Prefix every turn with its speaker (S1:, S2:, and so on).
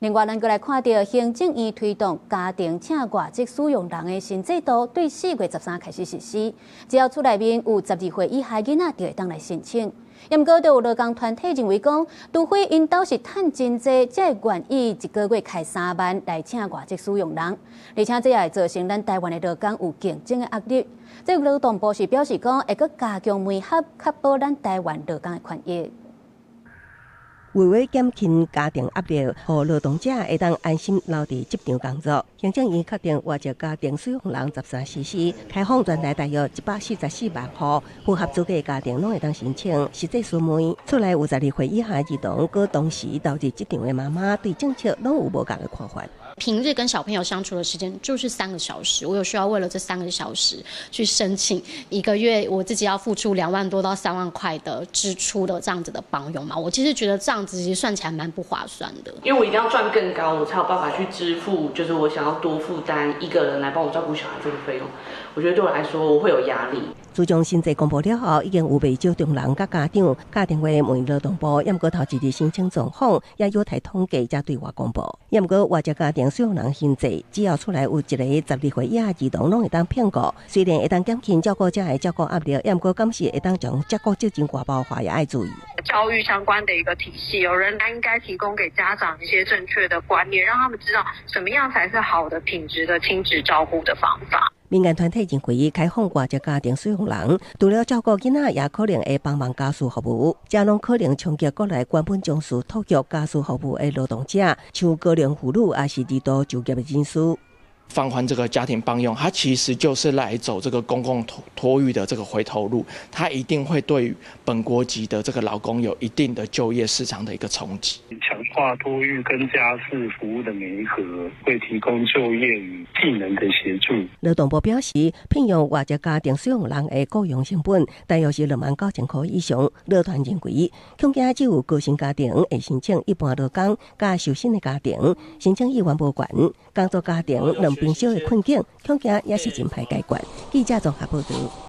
S1: 另外，咱閣來看著行政院推動家庭請外籍使用人的新制度，對4月13開始實施。只要厝內面有12歲以下囡仔，就會當來申請。毋過，就有勞工團體認為講，除非𪜶兜是趁真濟，才會願意一個月開3萬來請外籍使用人。而且這也會造成咱台灣的勞工有競爭的壓力。這個勞動部是表示講，會閣加強媒合，確保咱台灣勞工的權益。
S2: 為了減輕家庭壓力，予勞動者會當安心留佇職場工作。行政院確定外籍家庭使用人13實施，開放全台大約144萬戶，符合資格家庭攏會當申請。實際詢問，厝內有12歲以下兒童，閣同時投入職場的媽媽，對政策攏有無仝的看法。
S3: 平日跟小朋友相處的時間就是三個小時，我有需要為了這三個小時去申請一個月，我自己要付出2萬多到3萬塊的支出的這樣子的幫傭嘛？我其實覺得這樣子其實算起來蠻不划算的。
S4: 因為我一定要賺更高，我才有辦法去支付，就是我想要多負擔一個人來幫我照顧小孩這個費用。我覺得對我來說，我會有壓力。
S2: 自從新制公布了後，已經有袂少中人佮家長敲電話問勞動部，毋過頭一日申請狀況，也有待統計才對外公布。毋過外籍家庭使用人新制，只要厝內有一个12歲以下兒童，攏會當聘僱。雖然會當減輕照顧者的照顧壓力，毋過敢是會當將照顧責任外包化，也愛注意。
S5: 教育相關的一個體系，有人應該提供給家長一些正確的觀念，讓他們知道什麼樣才是好的品質的親職照顧的方法。
S2: 民間團體認為，開放外籍家庭使用人，除了照顧囡仔，也可能會幫忙家事服務，這攏可能衝擊國內原本從事托育家事服務的勞動者，像高齡婦女，抑是二度就業的人士。
S6: 放寬這個家庭幫傭，它其實就是來走這個公共托育的這個回頭路，它一定會對本國籍的這個勞工有一定的就業市場的一個衝擊。
S7: 強化托育跟家事服務的媒合，會提供就業與技能的協助。
S2: 勞動部表示，聘用外籍家庭使用人的雇傭成本大約是29,000塊以上。勞團認為，恐驚只有高薪家庭會申請，一般勞工佮受薪的家庭申請意願無懸，工作家庭兩邊燒的困境，恐驚也是真歹解決。記者綜合報導。